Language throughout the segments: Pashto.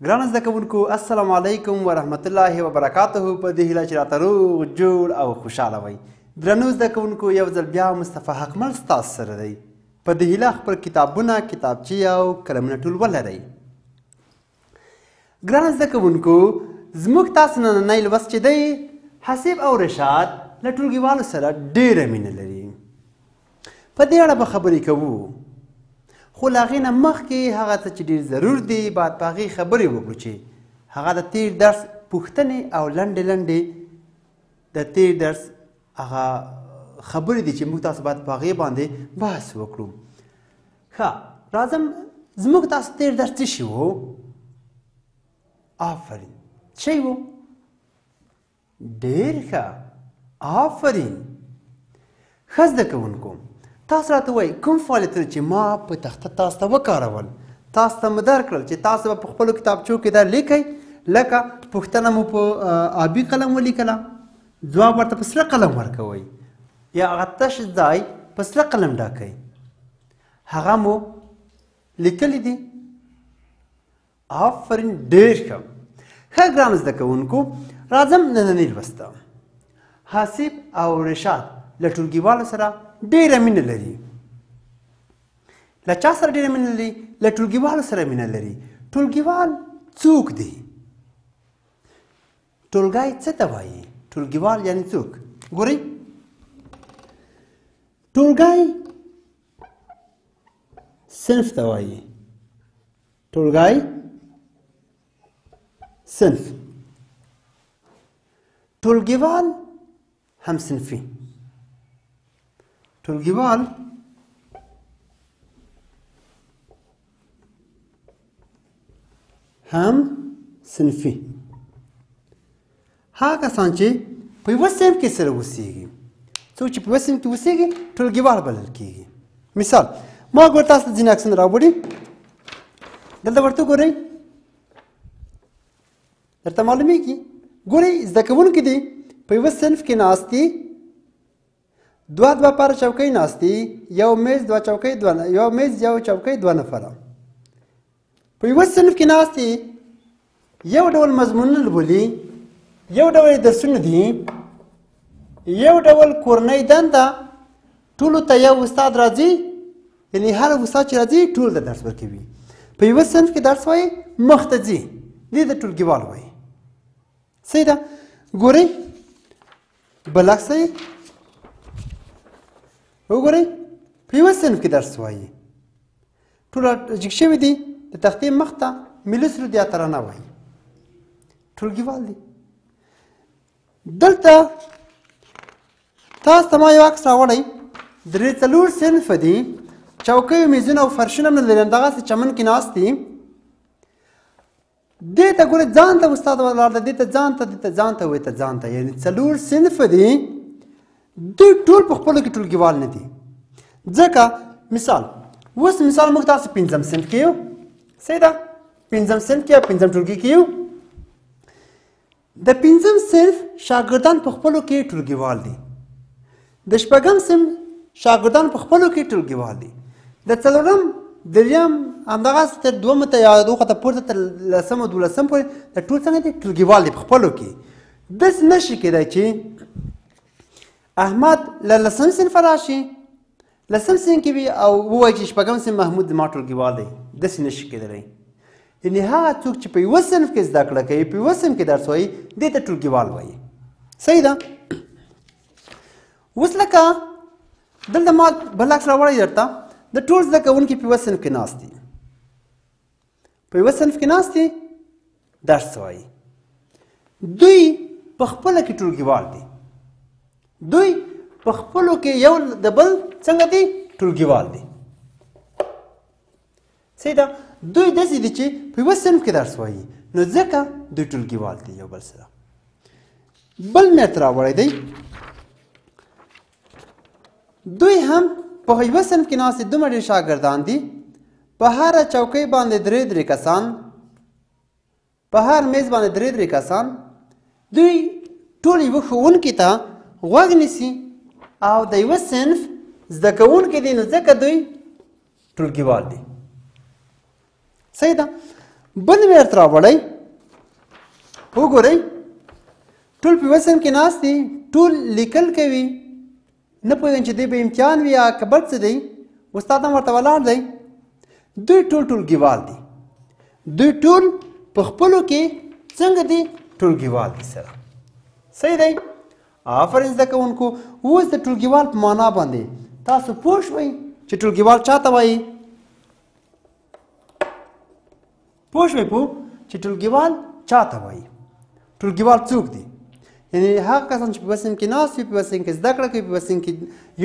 ګرانو زده کوونکو، السلام علیکم ورحمت الله وبرکاته. په دې هیله چې راته روغ جوړ او خوشحاله وئ. درنو زده کوونکو، یو ځل بیا مصطفی حقمل ستاسو سره دی. په دې هیله خپل کتابونه، کتابچې او قلمونه ټول ولرئ. ګرانو زده کوونکو، زموږ تاسو نننی لوست چې دی، حسیب او رشاد له ټولګیوالو سره ډېره مینه لري. په دې اړه به خبرې کوو، خو له هغې نه مخکې هغه څه چې ډېر ضرور دي باید په هغې خبرې وکړو، چې هغه د تېر درس پوښتنې او لنډې لنډې د تېر درس هغه خبرې دي چې موږ تاسو باید په هغې باندې بحث وکړو. ښه، راځم. زموږ تاسو تېر درس څه شي وو؟ آفرین، څه وو؟ ډېر ښه، آفرین. ښه زده کوونکو، تاسو راته ووایئ کوم فعالیتونه چې ما په تخته تاسو ته وکارول، تاسو ته مو درکړل چې تاسو به په خپلو کتابچو کې دا لیکئ، لکه پوښتنه مو په آبي قلم ولیکله، ځواب ورته په سره قلم ورکوئ، یا هغه تش ځای په سره قلم ډاکئ، هغه مو لیکلي دي. آفرین، ډېر ښه. ښه ګرانو زده کوونکو، راځم ننني لوست ته. حسیب او رشاد له ټولګیوالو سره ډېره مینه لري. له چا سره ډېره مینه لري؟ له ټولګیوالو سره مینه لري. ټولګیوال څوک دي؟ ټولګی څه ته وایي؟ ټولګیوال یعنی څوک؟ ګورئ، ټولګی صنف ته وایي. ټولګی صنف، ټولګیوال هم صنفي. ټولګیوال هم صنفي، هغه کسان چې په یوه صنف کې سره اوسېږي، څوک چې په یوه صنف کې اوسېږي ټولګیوال بلل کېږي. مثال، ما ګور تاسو ته ځینې عکسونه راوړي، دلته ورته ګورئ، درته معلومېږي. ګورئ، زده کوونکي دي په یوه صنف کې ناست دي، دوه دوه پاره چوکۍ ناست دي، یو میز دوه چوکۍ، دوه، یو میز یو چوکۍ دوه نفره په یوه صنف کې ناست دي، یو ډول مضمونونه لولي، یو ډول درسونه دي، یو ډول کورنۍ دنده، ټولو ته یو استاد راځي، یعنی هر استاد چې راځي ټول ته درس ورکوي. په یوه صنف کې درس وایي، مخته ځي، دې ته ټولګیوال وایي. صحیح ده؟ ګورئ بل عکس یې وګورئ، په یوه صنف کې درس وایي، ټول جګ شوي دي، د تختې مخ ته ملي سرود یا ترانه وایي، ټولګیوال دي. دلته تاسو ته ما یو عکس راوړی، درې څلور صنف دي، چوکۍ میزونه او فرشونه هم نه لري، همدغسې چمن کې ناست دي. دې ته ګورئ، ځان ته استاد ولاړ دی، دې ته ځان ته، دې ته ځان ته، وې ته ځان ته، یعنې څلور صنف دي. دوی ټول په خپلو کې ټولګیوال نه دي. ځکه مثال، اوس مثال موږ تاسو پنځم صنف کې یو، صحیح ده؟ پنځم صنف کې یا پنځم ټولګي کې یو. د پنځم صنف شاګردان په خپلو کې ټولګیوال دي، د شپږم صنف شاګردان په خپلو کې ټولګیوال دي، د څلورم، دریم، همدغسې تر دوم ته یا دغه ته پورته تر لسم او دولسم پورې د ټول څنګه دي؟ ټولګیوال دي په خپلو کې. داسې نه شي کېدای چې احمد له لسم صنفه راشي، لسم صنف کې وي او ووایي چې شپږم صنف محمود زما ټولګیوال دی، داسې نه شي کېدلی. یعنې هغه څوک چې په یوه صنف کې زده کړه کوي، په یوه صنف کې درس وایي، دې ته ټولګیوال وایي. صحیح ده؟ اوس لکه دلته ما بل عکس راوړی درته، د ټول زده کوونکي په یوه صنف کې ناست دي، په یوه صنف کې ناست دي، درس وایي. دوی په خپله کې ټولګیوال دي، دوی په خپلو کې یو د بل څنګه دي؟ ټولګیوال دي. صحیح ده؟ دوی داسې دي چې په یوه صنف کې درس وایي، نو ځکه دوی ټولګیوال دي یو بل سره. بل مې درته راوړی دی، دوی هم په یوه صنف کې ناست دي، دومره ډېر شاګردان دي، په هره چوکۍ باندې درې درې کسان، په هر میز باندې درې درې کسان، دوی ټول یوه ښوونکي ته غوږ نیسي او د یوه صنف زده کوونکي دي، نو ځکه دوی ټولګیوال دي. صحیح ده. بل مې درته راوړی، وګورئ، ټول په یوه صنف کې ناست دي، ټول لیکل کوي، نه پوهېږم چې دوی به امتحان وي یا که بل څه دی، استاد هم ورته ولاړ دی. دوی ټول ټولګیوال دي، دوی ټول په خپلو کې څنګه دي؟ ټولګیوال دي سره. صحیح دی؟ آفرین زده کوونکو. اوس د ټولګیوال په معنا باندې تاسو پوه شوئ چې ټولګیوال چا ته وایي؟ پوه شوئ پوه چې ټولګیوال چا ته وایي؟ ټولګیوال څوک دي؟ یعنې هغه کسان چې په یوه صنف کې ناست وي، په یوه صنف کې زده کړه کوي، په یوه صنف کې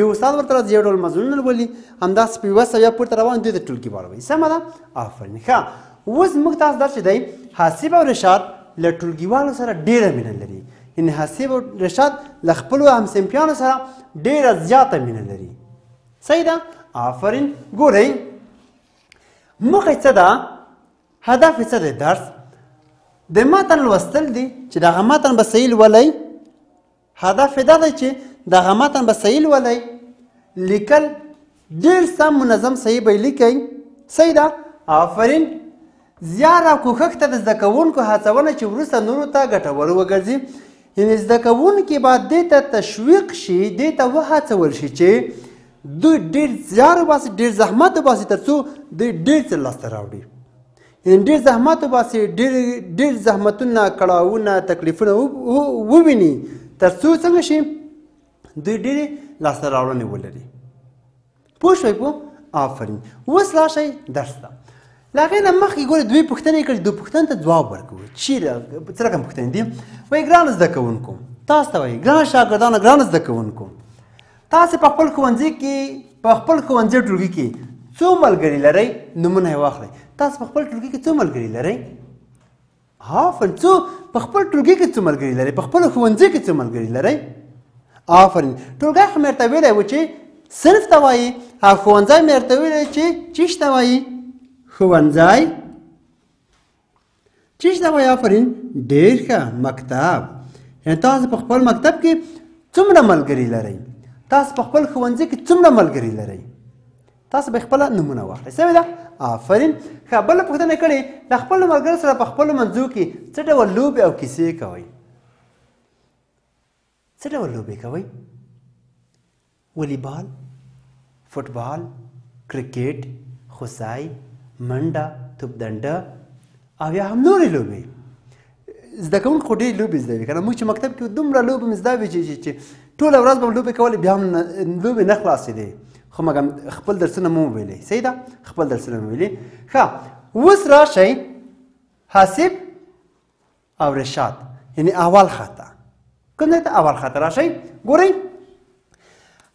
یو استاد ورته راځي، یو ډول مضمونونه لولي، همداسې په یوه سویه پورته روان دوی ته ټولګیوال وایي. سمه ده؟ آفرین. ښه، اوس موږ تاسو دا چې دی حسیب او رشاد له ټولګیوالو سره ډېره مینه لري، یعنې حسیب او رشاد له خپلو همصنفیانو سره ډېره زیاته مینه لري. صحیح ده؟ آفرین. ګورئ موخه یې څه ده؟ هدف یې څه دی؟ درس د متن لوستل دي چې دغه متن به صحیح لولئ. هدف یې دا دی چې دغه متن به صحیح لولئ، لیکل ډېر سم منظم صحیح به یې لیکئ. صحیح ده؟ آفرین. زیار او کوښښ ته د زده کوونکو هڅونه چې وروسته نورو ته ګټور وګرځي، یعنې زده کوونکي به دې ته تشویق شي، دې ته وهڅول شي چې دوی ډېر زیار وباسي، ډېر زحمت وباسي، تر څو دوی ډېر څه لاسته راوړي. یعنې ډېر زحمت وباسي، ډېر زحمتونه، کړاوونه، تکلیفونه وویني، تر څو څنګه شي دوی ډېرې لاسته راوړنې ولري. پوه شوئ پوه؟ آفرین. اوس راشئ درس ته. له هغې نه مخکې ګورئ دوې پوښتنې یې کړې، دوه پوښتنو ته ځواب ورکوو. چېرې څه رقم پوښتنې دي؟ وایي ګرانو زده کوونکو، تاسو ته وایي ګرانو شاګردانو، ګرانو زده کوونکو، تاسې په خپل ښوونځي کې، په خپل ښوونځي ټولګي کې څو ملګري لرئ؟ نومونه یې واخلئ. تاسو په خپل ټولګي کې څو ملګري لرئ؟ آفرین. څو په خپل ټولګي کې څو ملګري لرئ؟ په خپل ښوونځي کې څو ملګري لرئ؟ آفرین. ټولګی خو مې درته ویلی و چې صنف ته وایي، او ښوونځی مې درته ویلی چې چیش ته وایي؟ ښوونځی چیش ته وایي؟ آفرین، ډېر ښه، مکتب. یعنې تاسو په خپل مکتب کې څومره ملګري لرئ؟ تاسو په خپل ښوونځي کې څومره ملګري لرئ؟ تاسو به خپله نومونه واخلئ. سمه ده؟ آفرین. ښه، بله پوښتنه کړې، له خپلو ملګرو سره په خپلو منځو کې څه ډول لوبې او کیسې کوئ؟ څه ډول لوبې کوئ؟ والیبال، فوټبال، کرکټ، خوسای، منډه، توپدنډه او یا هم نورې لوبې. زده کوونکي خو ډېرې لوبې زده وي که نه؟ موږ چې مکتب کې دومره لوبې مې زده وې چې ټوله ورځ به مو لوبې کولې، بیا هم لوبې نه خلاصېدې، خو مګم خپل درسونه مو وویلې. صحیح ده؟ خپل درسونه مو ویلي. ښه، اوس راشئ حسیب او رشاد، یعنې اول خطه. کوم ځای ته؟ اول خطه راشئ. ګورئ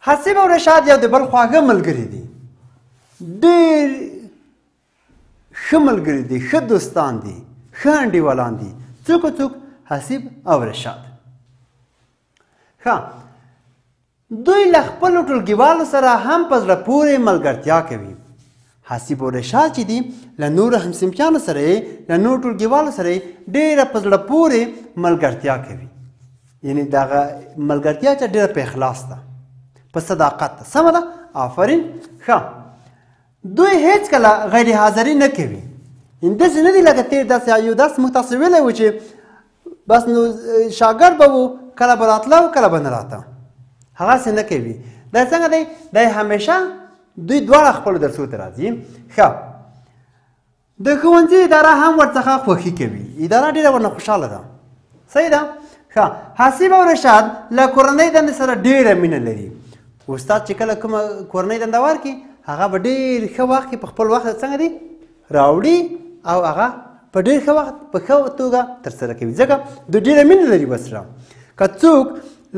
حسیب او رشاد یو د بل خواږه ملګري دي، ډېر ښه ملګري دي، ښه دوستان دي، ښه انډیوالان دي. څوک څوک؟ حسیب او رشاد. ښه، دوی له خپلو ټولګیوالو سره هم په زړه پورې ملګرتیا کوي. حسیب او رشاد چې دي له نورو همصنفیانو سره یې، له نورو ټولګیوالو سره یې ډېره په زړه پورې ملګرتیا کوي. یعنې دغه ملګرتیا چې ډېره په اخلاص ده، په صداقت ده. سمه ده؟ آفرین. ښه، دوی هیڅکله غیر حاضري نه کوي. یعنې داسې نه دي لکه تېر داسې یو درس موږ تاسو ویلی و چې بس نو شاګرد به و، کله به راتله او کله به نه راته، هغسې نه کوي. دا څنګه دی؟ دی همیشه دوی دواړه خپلو درسو ته راځي. ښه، د ښوونځي اداره هم ورڅخه خوښي کوي، اداره ډېره ورنه خوشحاله ده. صحیح ده؟ ښه، حسیب او رشاد له کورنۍ دندې سره ډېره مینه لري. استاد چې کله کومه کورنۍ دنده ورکړي، هغه به ډېر ښه وخت کې په خپل وخت څنګه دی راوړي، او هغه په ډېر ښه وخت په ښه توګه ترسره کوي، ځکه دوی ډېره مینه لري ورسره. که څوک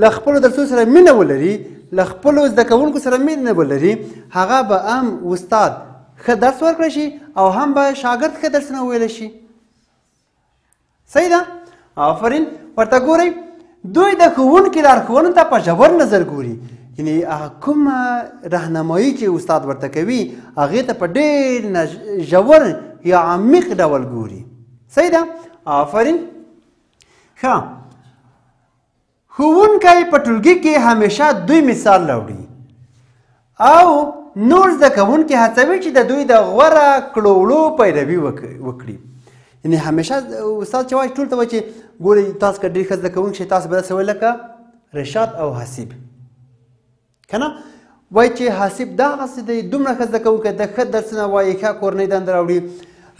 له خپلو درسو سره مینه ولري، له خپلو زده کوونکو سره مینه ولري، هغه به هم استاد ښه درس ورکړی شي او هم به شاګرد ښه درسونه وویلی شي. صحیح ده؟ آفرین. ورته ګورئ، دوی د ښوونکي لارښوونو ته په ژور نظر ګوري. یعنې هغه کومه رهنمایي چې استاد ورته کوي، هغې ته په ډېر ژور یا عمیق ډول ګوري. صحیح ده؟ آفرین. ښه، ښوونکی په ټولګي کې همیشه دوی مثال راوړي او نور زده کوونکي هڅوي چې د دوی د غوره کړو وړو پیروي وکړي. یعنې همیشه استاد چې وایي ټول ته وایي چې ګورئ تاسو که ډېر ښه زده کوونکي شئ، تاسو به داسې وایي لکه رشاد او حسیب، که نه؟ وایي چې حسیب دغسې دی، دومره ښه زده کوونکی دی، ښه درسونه وایي، ښه کورنۍ دنده راوړي.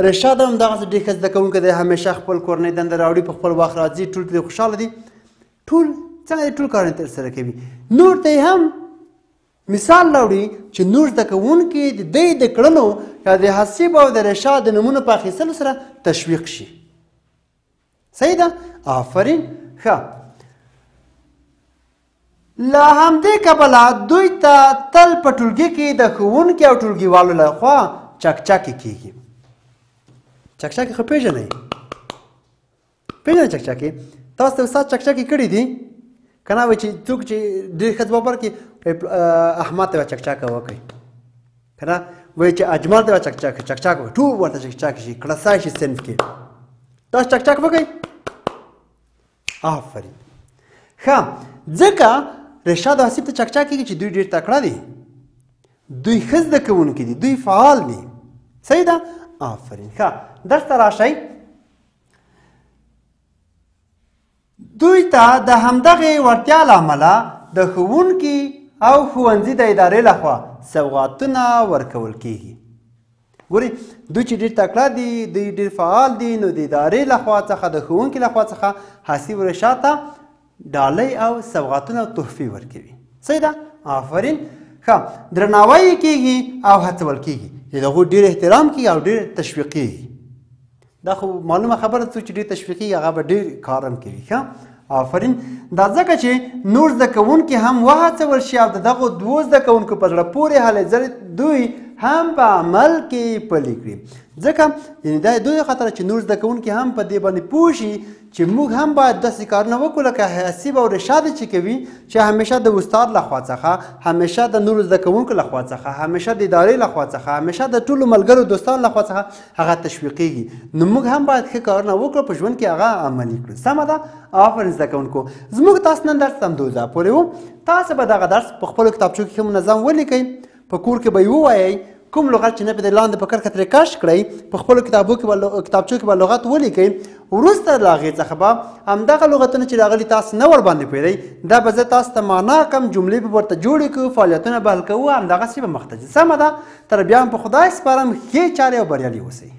رشاد هم دغسې ډېر ښه زده کوونکی دی، همیشه خپل کورنۍ دنده راوړي، په خپل وخت راځي، ټول ترې خوشحاله دي، ټول څنګه دي، ټول کارونه ترسره کوي. نور ته یې هم مثال راوړي چې نور زده کوونکي د دوی د کړنو یا د حسیب او د رشاد د نومونو په اخیستلو سره تشویق شي. صحیح ده؟ آفرین. ښه، له همدې کبله دوی ته تل په ټولګي کې د ښوونکي او ټولګیوالو لخوا چکچکې کیږي. چکچکې خو پېژنئ؟ پېژنئ چکچکې؟ تاسو ته استاد چکچکې کړي دي که نه؟ وایي چې څوک چې ډېر ښه ځواب ورکړي، احمد ته به چکچکه وکړي، که نه؟ وایي چې اجمل ته به چکچک وکړي، ټول ورته چکچک شي، کړسای شي صنف کې. تاسو چکچک وکړئ؟ آفرین. ښه، ځکه رشاد او حسیب ته چکچک کېږي چې دوی ډېر تکړه دي، دوی ښه زده کوونکي دي، دوی فعال دي. صحیح ده؟ آفرین. ښه، درس ته راشئ. دوی ته د همدغې وړتیا له امله د ښوونکي او ښوونځي د ادارې لخوا سوغاتونه ورکول کیږي. ګورئ، دوی چې ډېر تکړه دي، دوی ډېر فعال دي، نو د ادارې لخوا څخه، د ښوونکي لخوا څخه حسیب رشاد ته ډالۍ او سوغاتونه او تحفې ورکوي. صحیح ده؟ آفرین. ښه، درناوی یې کیږي او هڅول کیږي، د هغوی ډېر احترام کیږي او ډېر تشویقیږي. دا خو معلومه خبره څوک چې ډېر تشویقیږي هغه به ډېر کار هم کوي. ښه، آفرین. دا ځکه چې نور زده کوونکي هم وهڅول شي او د دغو دوو زده کوونکو په زړه پورې هلې ځلې دوی هم په عمل کې پلي کړي. ځکه یعنې دا دوی خاطر چې نور زده کوونکي هم په دې باندې پوه شي چې موږ هم باید داسې کارونه وکړو لکه حسیب او رشاد چې کوي، چې همیشه د استاد لخوا څخه، همیشه د نورو زده کوونکو لخوا څخه، همیشه د ادارې لخوا څخه، همیشه د ټولو ملګرو دوستانو لخوا څخه هغه تشویقیږي. نو موږ هم باید ښه کارونه وکړو، په ژوند کې هغه عملي کړو. سمه ده؟ آفرین زده کوونکو. زموږ تاسو نن درس همدوزه پورې و. تاسو به دغه درس په خپلو کتابچو کې ښه منظم ولیکئ، په کور کې به یې ووایئ، کوم لغت چې نه پرې لاندې په کرښه ترې کش کړئ، په خپلو کتابو کې به کتابچو کې به لغت ولیکئ. وروسته له هغې څخه به همدغه لغتونه چې راغلي تاسو نه ورباندې پوهېدئ، دا به زه تاسو ته معنا کړم، جملې به ورته جوړې کړو، فعالیتونه به حل کوو، همدغسې به مخته ځي. سمه ده؟ تر بیا هم په خدای سپارم، ښې چارې او بریالي اوسئ.